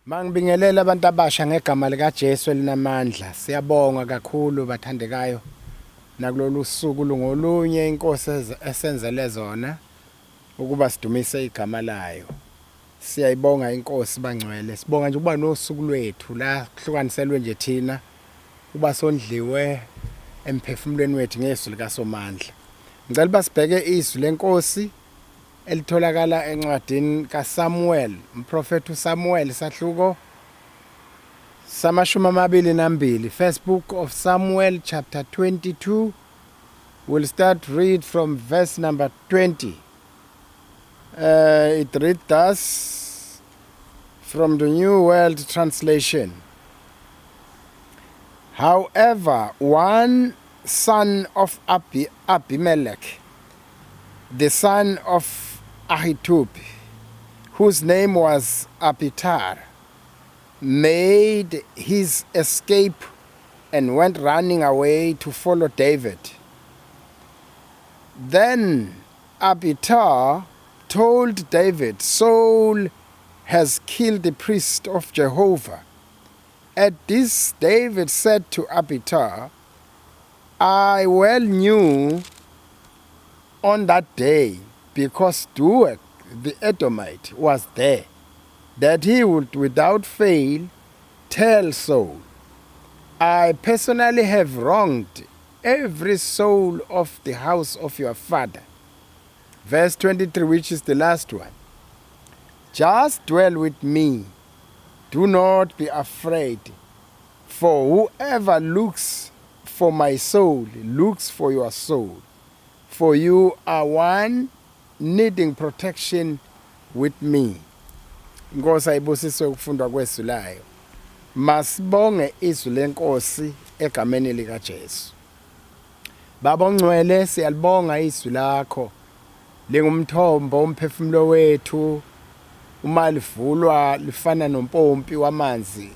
Mangibingelela abantu abasha ngegama likaJesu elinamandla. Siyabonga kakhulu bathandekayo nakulolu suku lungolunye inkosi esenzele zona ukuba sidumise igama layo. Siyayibonga inkosi bangcwele. Sibonga nje ukuba nosuku lwethu la kuhlukaniselwe nje thina ukuba sondliwe emphefumulweni wethu ngezwi likaSomandla. Ngicela uba sibheke izwi lenkosi elitholakala encwadini kaSamuel, umprofethi uSamuel, isahluko samashumi amabili nambili, First Book of Samuel chapter 22. We'll start read from verse number 20. It reads thus from the New World Translation. However, one son of Abimelech, the son of Ahitub, whose name was Abiathar, made his escape and went running away to follow David. Then Abiathar told David, "Saul has killed the priest of Jehovah." At this, David said to Abiathar, "I well knew on that day, because Doeg the Edomite was there, that he would without fail tell Saul. I personally have wronged every soul of the house of your father." Verse 23, which is the last one. "Just dwell with me. Do not be afraid. For whoever looks for my soul looks for your soul. For you are one needing protection with me." Inkosi ayibusiswe ukufundwa kwezwi layo. Masibonge izwi lenkosi egameni likaJesu. Baba ongcwele, siyalibonga izwi lakho. Lingumthombo umphefumulo wethu, uma livulwa lifana nompompi wamanzi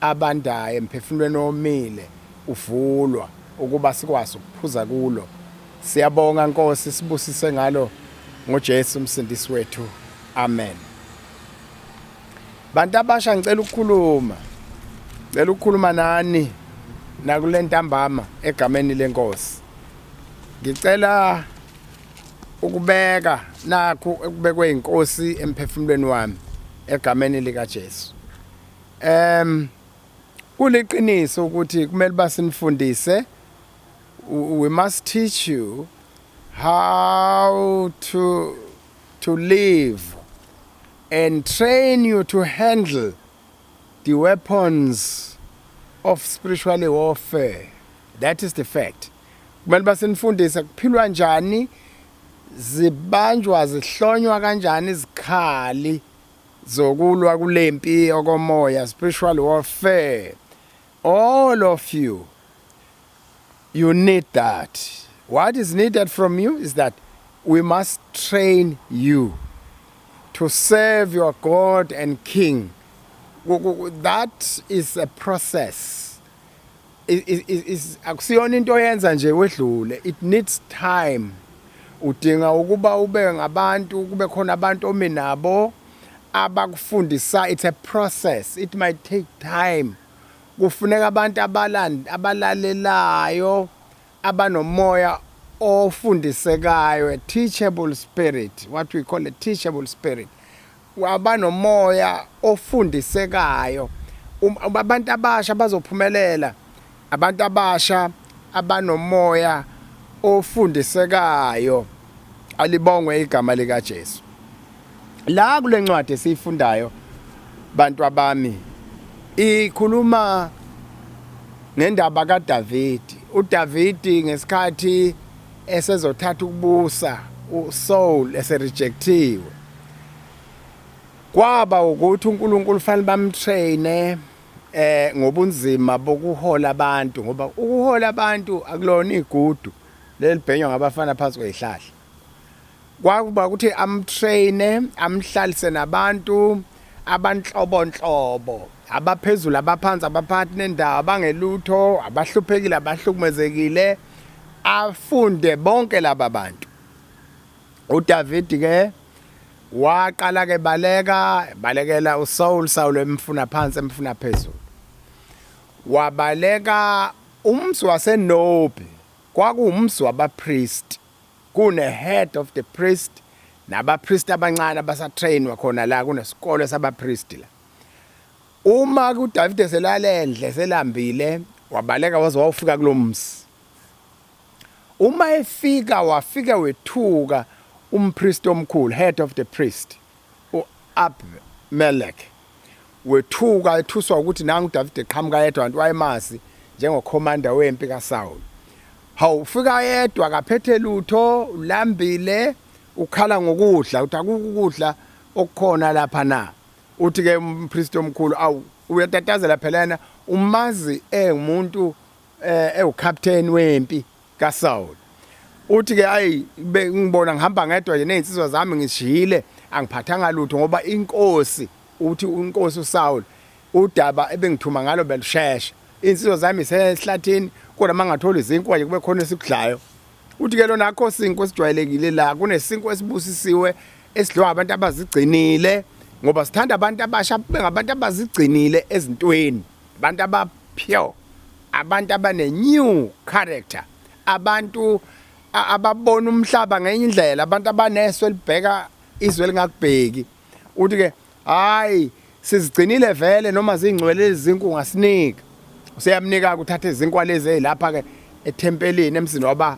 abandayo emphefumulweni omile uvulwa ukuba sikwazi ukuphuza kulo. Siyabonga Nkosi, sibusise ngalo ngoJesu umsindisi wethu. Amen. Bantu abasha, ngicela ukukhuluma. Ngicela ukukhuluma nani nakule ntambama egameni lenkosi. Ngicela ukubeka nakhu ekubekwe inkosi emphefumulweni wami egameni likaJesu. Kuliqiniso ukuthi kumele basinifundise, we must teach you how to live and train you to handle the weapons of spiritual warfare. That is the fact. Kumele basinifundise kuphilwa njani, zibanjwa zihlonywa kanjani izikhali zokulwa kulempi yokomoya, spiritual warfare. All of you, you need that. What is needed from you is that we must train you to serve your God and King. That is a process. Is akusiyona into oyenza nje wedlule. It needs time. Udinga ukuba ube ngabantu, kube khona abantu omi nabo abakufundisa. It's a process. It might take time. Kufuneka abantu abalalelayo, abanomoya ofundisekayo, a teachable spirit, what we call a teachable spirit, abanomoya ofundisekayo. Abantu abasha bazophumelela, abantu abasha abanomoya ofundisekayo. Alibongwe igama lika Jesu. La kule ncwadi esiyifundayo, bantu abami, ikhuluma ngendaba kaDavidi. uDavidi ngesikhathi esezothatha ukubusa, uSaul eserejectiwe, kwaba ukuthi uNkulunkulu fanele bamtraine ngobunzima bokuhola abantu, ngoba ukuhola abantu akulona igudu lelibhenywa ngabafana phansi kwezihlahla. Kwakuba ukuthi amtraine, amhlalise nabantu abanhlobonhlobo, abaphezulu, abaphansi, abaphathi nendawo, abangelutho, abahluphekile, abahlukumezekile, afunde bonke laba bantu. uDavid ke Waqala ke baleka, balekela uSaul, Saul emfuna phansi emfuna phezulu. Wabaleka umzi waseNobi, kwakuwumzi wabapriest. Kune head of the priest nabapriest abancane abasatrainwa khona la kunesikole sabapriest la. Uma kuDavide selalendle selambile wabaleka waze wawufika kulomzi. Uma efika wafika wethuka umpriest omkhulu, head of the priest, u-Abimelech. Wethuka ethuswa ukuthi nangu uDavide eqhamuka yedwa kanti wayemazi njengokhomanda wempi kaSawulu. Hawu ufika yedwa akaphethe lutho, ulambile, ukhala ngokudla, uthi akukho ukudla okukhona lapha na. Uthi ke umpriest omkhulu awu uyatatazela phela yena umazi engumuntu eh ewucaptain wempi kaSaul. Uthi ke ayi ngibona ngihamba ngedwa nje nezinsizwa zami ngishiyile angiphathanga lutho ngoba inkosi uthi inkosi uSaul udaba ebengithuma ngalo belushesha. Insizwa zami isesihlathini kodwa mangathola izinkwa nje kube khona esikudlayo. Uthi ke lona akho sinkwa esijwayelekile la kunesinkwa esibusisiwe esidliwa abantu abazigcinile ngoba sithanda abantu abasha bengabantu abazigcinile ezintweni abantu aba pure abantu abane new character abantu ababona umhlaba ngenye indlela abantu abaneso elibheka izwe elingakubheki uthi ke hayi sizigcinile vele noma zingcwele izinkwa ungasinika useyamnika ukuthatha izinkwa lezi ezilapha ke ethempelini emzini waba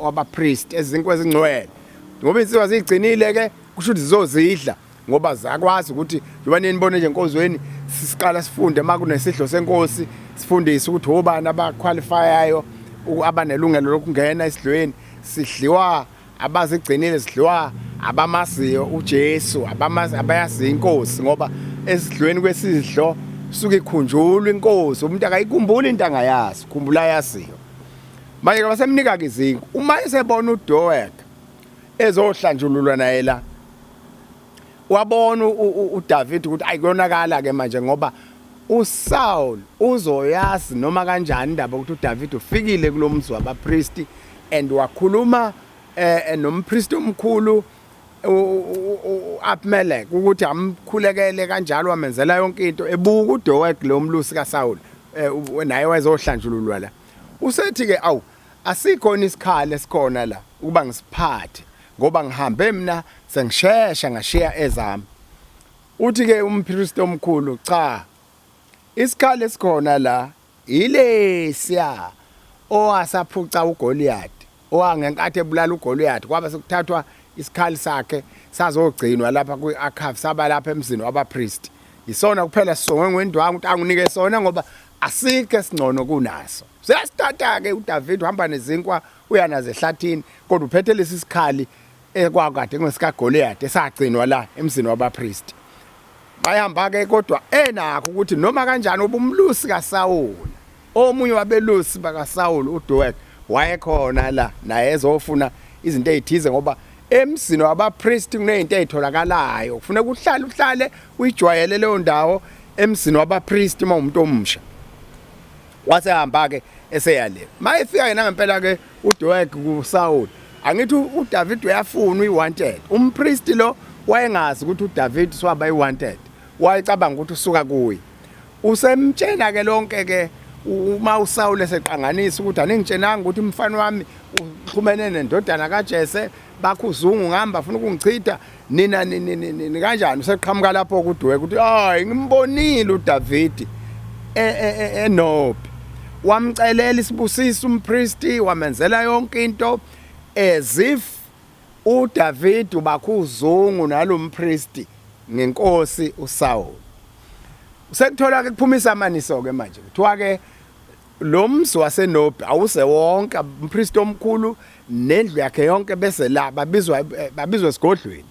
waba priest ezinkwa ezingcwele ngoba insizwa zigcinile ke kusho ukuthi zizozidla ngoba zakwazi ukuthi njengoba ninibone nje enkonzweni siqala sifunde uma kunesidlo senkosi sifundise ukuthi obani abaqualifyayo abanelungelo lokungena esidlweni sidliwa abazigcinile sidliwa abamaziyo uJesu abamazi abayazi inkosi ngoba esidlweni kwesidlo suke ikhunjulwa inkosi umuntu akayikhumbuli into angayazi ukhumbula yaziyo manje ke basemnika ke izinkwa uma esebona uDoeg ezohlanjululwa naye la wabona uDavid ukuthi ayikuyonakala ke manje ngoba uSaul uzoyazi noma kanjani indaba ukuthi uDavid ufikile kulomzi wabapristi and wakhuluma eh, eh nompristi omkhulu uAbimelech ukuthi amkhulekele kanjalo wamenzela yonke into ebuka uDoeg lo mlusi kaSaul eh, naye wayezohlanjululwa la usethi ke awu Asikhona isikhali esikhona la ukuba ngisiphathe ngoba ngihambe mina sengishesha ngashiya ezami. Uthi ke umpristi omkhulu cha isikhali esikhona la ilesiya owasaphuca uGoliath owangenkathi ebulala uGoliath kwaba sekuthathwa isikhali sakhe sazogcinwa lapha kwi-archive saba lapha emzini wabapristi isona kuphela sisongwe ngendwangu ukuthi anginike sona ngoba asikho esingcono kunaso Siyasithatha-ke uDavid uhamba nezinkwa uya nazo ehlathini kodwa uphethe lesi sikhali ekwakade ngesikaGoliath esagcinwa la emzini wabapristi. Bayahamba-ke kodwa enakho ukuthi noma kanjani ubumlusi kaSawula omunye wabelusi bakaSawulu uDoeg wayekhona la naye ezofuna izinto ezithize ngoba emzini wabapristi kunezinto ezitholakalayo kufuneka uhlale uhlale uyijwayele leyo ndawo emzini wabapristi uma umuntu omusha Wase hamba ke eseya le. Mayefika yena ngempela ke uDoeg kuSaul. Angithi uDavid uyafuna uyi-wanted. Umpristi lo wayengazi ukuthi uDavid uswaba i-wanted. Wayecabanga ukuthi usuka kuye. Usemtshela ke lonke ke uma uSaul eseqanganisa ukuthi aningitshenanga ukuthi umfana wami uxhumene nendodana kaJese bakho uzungu ngihamba afuna ukungichitha nina ni kanjani useqhamuka lapho kuDweka ukuthi hayi ngimbonile uDavid e, e, e, eNobi wamcelela isibusiso umpristi wamenzela yonke into as if uDavid ubakho uzungu nalompristi ngenkosi uSaul usekuthola ke kuphuma isamaniso ke manje kuthiwa ke Lo mzi waseNobi awuse wonke umpristi omkhulu nendlu yakhe yonke bese la babizwa eh, babizwa esigodlweni.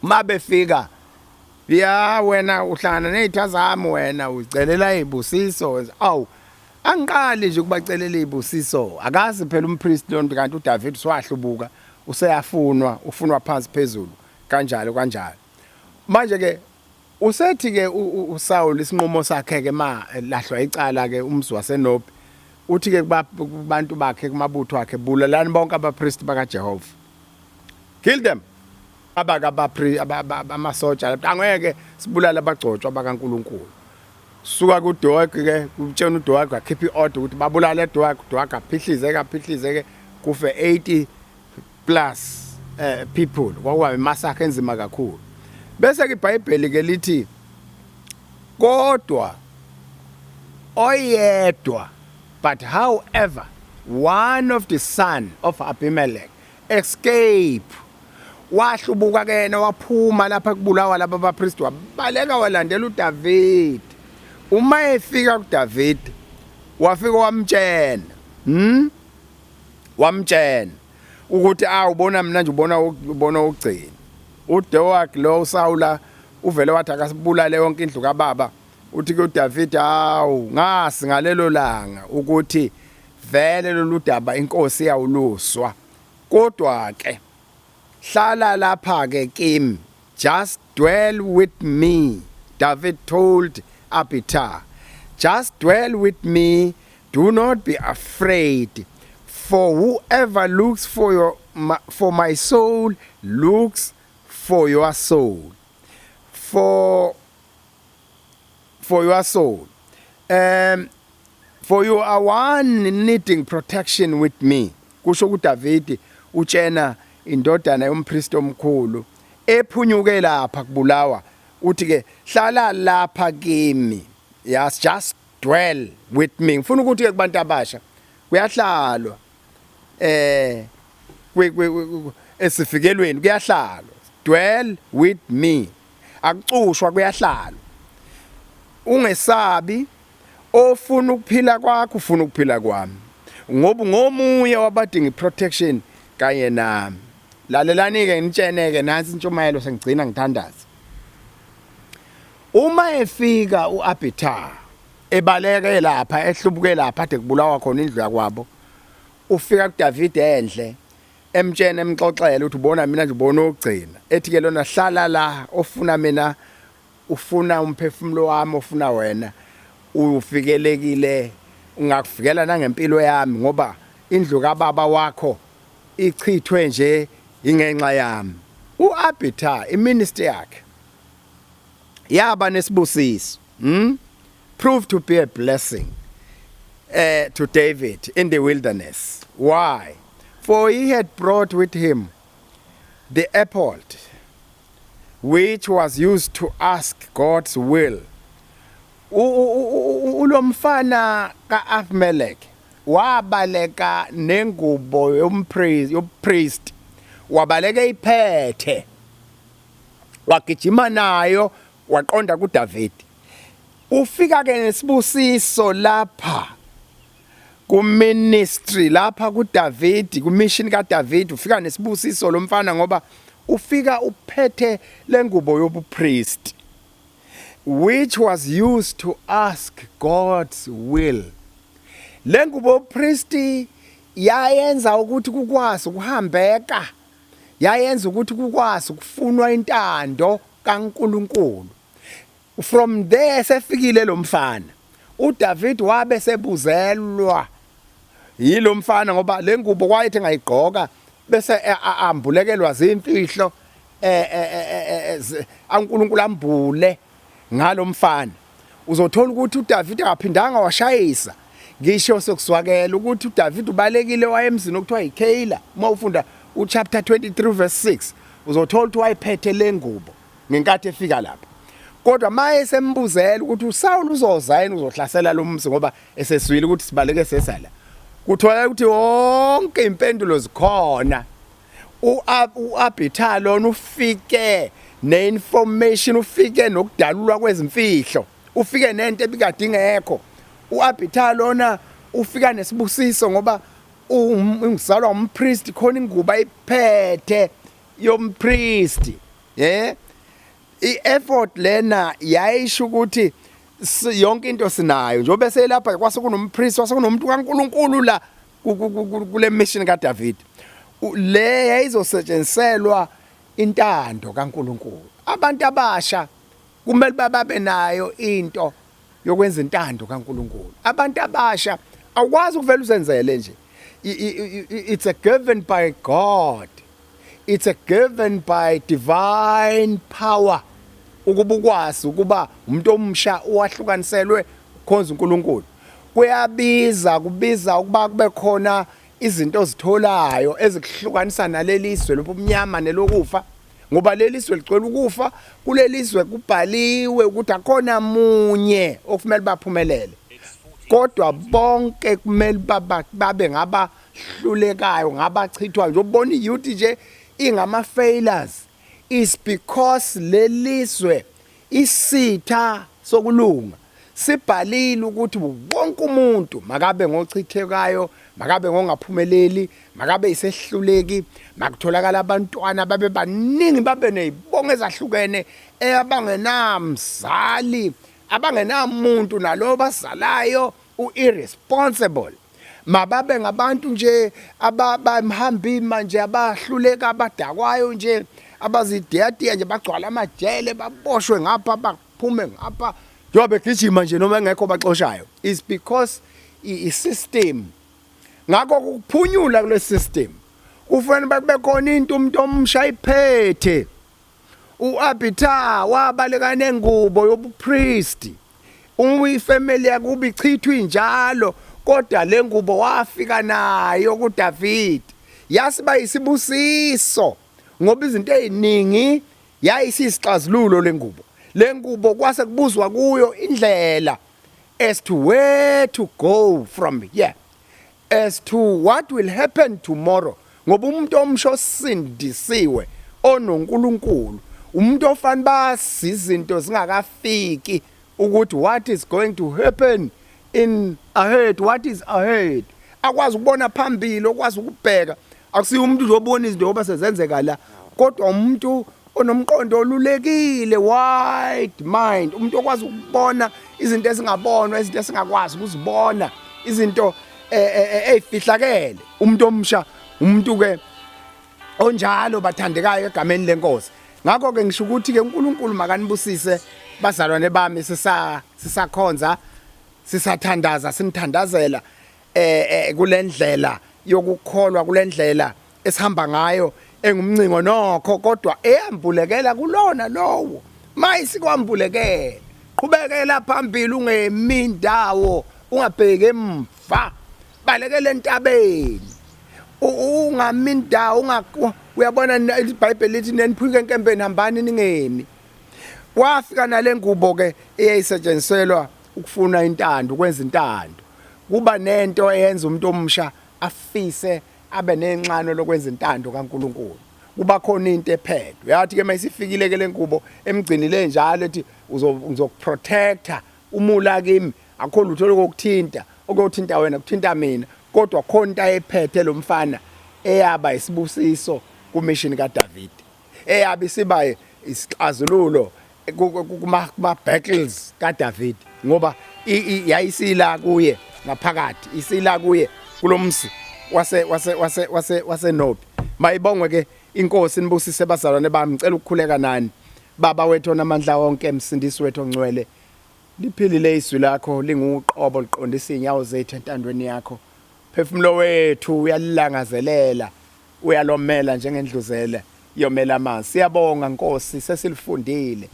Uma befika ya wena uhlangana nezitha zami wena ucelela izibusiso awu angiqali nje ukubacelela izibusiso akazi phela umpristi lonto kanti uDavid uswahlubuka useyafunwa ufunwa phansi phezulu kanjalo kanjalo manje ke Usethi ke uSawuli isinqumo sakhe ke ma lahlwa icala ke umzi waseNobi uthi ke kubantu bakhe kumabutho akhe bulalani bonke abapristi bakaJehova. Kill them. Abaka abapri amasotsha lapha angeke sibulale abagcotshwa bakaNkuluNkulu. Suka kuDoeg ke kutshena uDoeg akhipha iorder ukuthi babulale Doeg, Doeg aphihlize ke aphihlize ke kufe 80 plus people. Kwakuba imassacre enzima kakhulu. Bese ke iBhayibheli ke lithi kodwa oyedwa, but however one of the son of Abimelech escape, wahlubuka kena waphuma lapha kubulawa laba bapriest, wabaleka walandela uDavid. Uma efika kuDavid wafika wamtshena, wamtshena ukuthi ah, ubona mina nje ubona ugcina uDoeg lo uSawula uvele wathi akasibulale yonke indlu kababa. Uthi ke uDavid, awu, ngasi ngalelo langa ukuthi vele lolu daba inkosi yawuluswa, kodwa ke hlala lapha ke kimi, just dwell with me. David told Abiathar, just dwell with me, do not be afraid, for whoever looks for my soul looks for your soul, for your soul, for you are one needing protection with me. Kusho kuDavid utshena indodana yompriest omkhulu ephunyuke lapha kubulawa, uthi ke hlala lapha kimi, yes, just dwell with me. Ngifuna ukuthi ke kubantu abasha kuyahlalwa esifikelweni, kuyahlalwa, dwell with me, akucushwa, kuyahlalwa. Ungesabi, ofuna ukuphila kwakho ufuna ukuphila kwami, ngoba ngomunye wabadinga iprotection kanye nami. Lalelani ke ngitsheneke nansi intshumayelo, sengigcina ngithandaza. Uma efika uAbiathar ebaleke lapha ehlubuke lapha ade kubulawa khona indlu yakwabo, ufika kuDavid endle emtshena emxoxela ukuthi ubona mina nje ubona ogcina, ethi ke lona hlala la, ofuna mina ufuna umphefumulo wami, ofuna wena ufikelekile, ungakufikela nangempilo yami, ngoba indlu kababa wakho ichithwe nje ingenxa yami. uAbiathar iministry yakhe yaba nesibusiso, proved to be a blessing to David in the wilderness. Why? For he had brought with him the ephod, which was used to ask God's will. Ulomfana kaAbimelech wabaleka nengubo yompriest, yopriest, wabaleka iphethe, wagijima nayo waqonda kuDavid. Ufika ke nesibusiso lapha ku ministry lapha kuDavid, ku mission kaDavid. Ufika nesibusiso lo mfana ngoba ufika uphethe lengubo yobupriest, which was used to ask God's will. Lengubo yobupriest yayenza ukuthi kukwazi ukuhambeka, yayenza ukuthi kukwazi ukufunwa intando kaNkuluNkulu. From there sefikile lo mfana, uDavid wabe sebuzelwa yilo mfana, ngoba le ngubo kwayethi engayigqoka bese ambulekelwa zimfihlo uNkulunkulu ambule ngalomfana. Uzothola ukuthi uDavid akaphindanga washayisa ngisho sekuswakela ukuthi uDavid ubalekile wayemzini okuthiwa yiKeila. Uma ufunda uchapter 23 verse 6 uzothola ukuthi wayephethe le ngubo ngenkathi efika lapha, kodwa maye sembuzela ukuthi uSaul uzoza yini uzohlasela lo mzi, ngoba eseswile ukuthi sibaleke sesala, kuthola ukuthi wonke impendulo zikhona. uAbiathar lona ufike neinformation, ufike nokudalulwa kwezimfihlo, ufike nento ebikade ingekho. uAbiathar lona ufika nesibusiso ngoba ungizalwa umpriest, khona ingubo ayiphethe yompriest. I-ephod lena yayisho ukuthi yonke into sinayo njengoba selapha, kwase kunompriest, kwase kunomuntu kaNkuluNkulu la kule mission kaDavid. Le yayizosetshenziselwa intando kaNkuluNkulu. Abantu abasha kumele babe nayo into yokwenza intando kaNkuluNkulu. Abantu abasha awukwazi ukuvela uzenzele nje, it's a given by God. It's a given by divine power ukuba ukwazi ukuba umuntu omusha owahlukaniselwe ukukhonza uNkulunkulu. Kuyabiza, kubiza ukuba kube khona izinto ozitholayo ezikuhlukanisa naleli zwe lobumnyama nelokufa, ngoba leli zwe ligcwele ukufa. Kuleli zwe kubhaliwe ukuthi akhona munye okumele baphumelele, kodwa bonke kumele babe ngabahlulekayo, ngabachithwayo. Nje ubona i-youth nje ingama-failures is because lelizwe, isitha sokulunga, sibhalile ukuthi wonke umuntu makabe ngochithekayo, makabe ngongaphumeleli, makabe isehluleki. Makutholakala abantwana babe baningi, babe nezibongo ezahlukene, abangenamzali, abangenamuntu, nalo bazalayo u-irresponsible. Mababe ngabantu nje abamhambi manje, abahluleka, abadakwayo nje, abazidiyadiya nje, bagcwala amajele, baboshwe ngapha, baphume ngapha, njengoba begijima nje noma engekho baxoshayo, is because i-system. Ngakho ukuphunyula kule system kufanele kube khona into umuntu omusha iphethe. U-Abitha wabaleka nengubo yobupristi. Uyifamily yakuba ichithwa injalo, kodwa le ngubo wafika nayo kuDavid, yasiba isibusiso, ngoba izinto eziningi yayisisixazululo lengubo. Lengubo kwase kubuzwa kuyo indlela as to where to go from here, as to what will happen tomorrow, ngoba umuntu omusha osindisiwe onoNkulunkulu umuntu ofana basi izinto zingakafiki ukuthi what is going to happen in ahead, what is ahead, akwazi ukubona phambili, okwazi ukubheka. Akusiyo umuntu nje obona izinto ngoba sezenzeka la, kodwa umuntu onomqondo olulekile, wide mind, umuntu okwazi ukubona izinto ezingabonwa, izinto esingakwazi ukuzibona, izinto ezifihlakele. Umuntu omusha, umuntu ke onjalo, bathandekayo egameni lenkosi. Ngakho ke ngisho ukuthi ke uNkulunkulu makanibusise, bazalwane bami. Sisakhonza, sisathandaza, sinithandazela kulendlela yokukholwa, kulendlela esihamba ngayo engumncingo nokho, kodwa eyambulekela kulona lowo. Mayisikwambulekele, qhubekela phambili, ungemi indawo, ungabheki emva, balekela entabeni, ungami indawo. Uyabona, iBhayibheli lithi neniphuke enkembeni, hambani ningemi. Wafika nale ngubo ke eyayisetshenziselwa ukufuna intando, ukwenza intando. Kuba nento eyenza umuntu omusha afise, abe nenxano lokwenza intando kaNkuluNkulu. Kuba khona into ephethe. Uyathi ke mayisifikile ke lengubo emgcinile njalo, ethi uzokuprotecta umula kimi, akukho lutho lokuthinta, okuyothinta wena kuthinta mina. Kodwa khona into ayephethe lo mfana eyaba isibusiso kumission kaDavid, eyabe isiba isixazululo kuma battles kaDavid, ngoba yayisila kuye ngaphakathi, isila kuye kulomsi wase wase wase wase waseNobi. Mayibongwe ke inkosi, nibusise bazalwane bami. Ngicela ukukhuleka nani. Baba wethu onamandla wonke, msindisi wethu ongcwele, liphilile izwi lakho, linguqobo, liqondisa inyawo zethu entandweni yakho. Phefumulo wethu uyalilangazelela, uyalomela njengendluzele yomela amanzi. Siyabonga Nkosi, sesilifundile.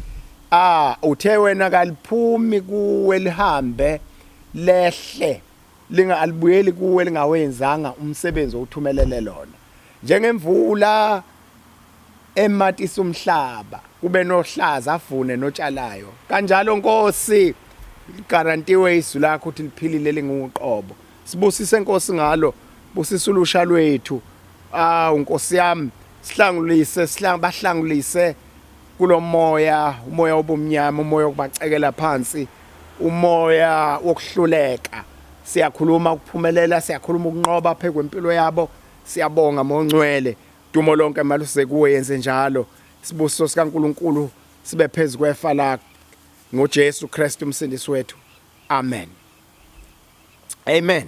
Ah, uthe wena kaliphumi kuwe lihambe lehle linga alibuyeli kuwe lingawenzanga umsebenzi owuthumelele lona, njengemvula ematisa umhlaba kube nohlaza, avune notshalayo. Kanjalo Nkosi, garantiwe izwi lakho ukuthi liphilile, linguqobo. Sibusise Nkosi ngalo, busisa ulusha lwethu. Awu Nkosi yami, sihlangulise, bahlangulise kulomoya, umoya wobumnyama, umoya wokubacekela phansi, umoya wokuhluleka. Siyakhuluma ukuphumelela, siyakhuluma ukunqoba phezu kwempilo yabo. Siyabonga mongcwele, dumo lonke maluze kuwe. Yenze njalo, isibusiso sikaNkuluNkulu sibe phezu kwefa lakho ngoJesu Kristu umsindisi wethu. Amen, amen.